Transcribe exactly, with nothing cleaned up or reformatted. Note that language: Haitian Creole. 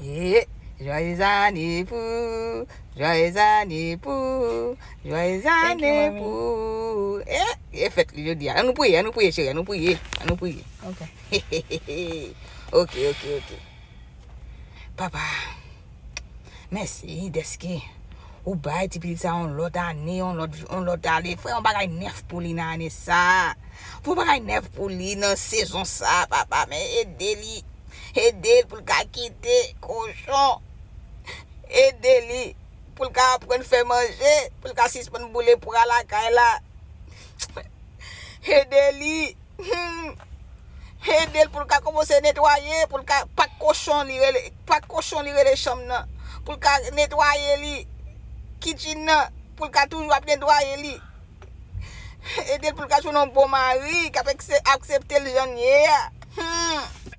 Eh, joyeux anniversaire, joyeux anniversaire, joyeux Thank you, anniversaire. Mami. Eh, e fèt li jodi a. An nou priye, an nou priye, cheri, an nou priye, an nou priye. Ok. Ok, ok, ok. Papa, mèsi dèske ou bay ti pitit sa yon lòt ane, yon lòt, yon lòt ane. Fè yon bagay nèf pou li nan ane sa. Fè yon bagay nèf pou li nan sezon sa, papa. Men ede li. Ede l pou l ka kite kochon. Ede li pou l ka aprann fè manje, pou l ka sispann boule pwa lakay la. Ede li. Hmm. Ede l pou l ka kòmanse netwaye, pou l ka pak kochon li rele, pak kochon li rele chanm nan. Pou l ka netwaye li, kitchen nan, pou l ka toujou ap netwaye li. Ede l pou l ka jwenn yon bon mari k ap ekse- aksepte l jan l ye a. Hmm.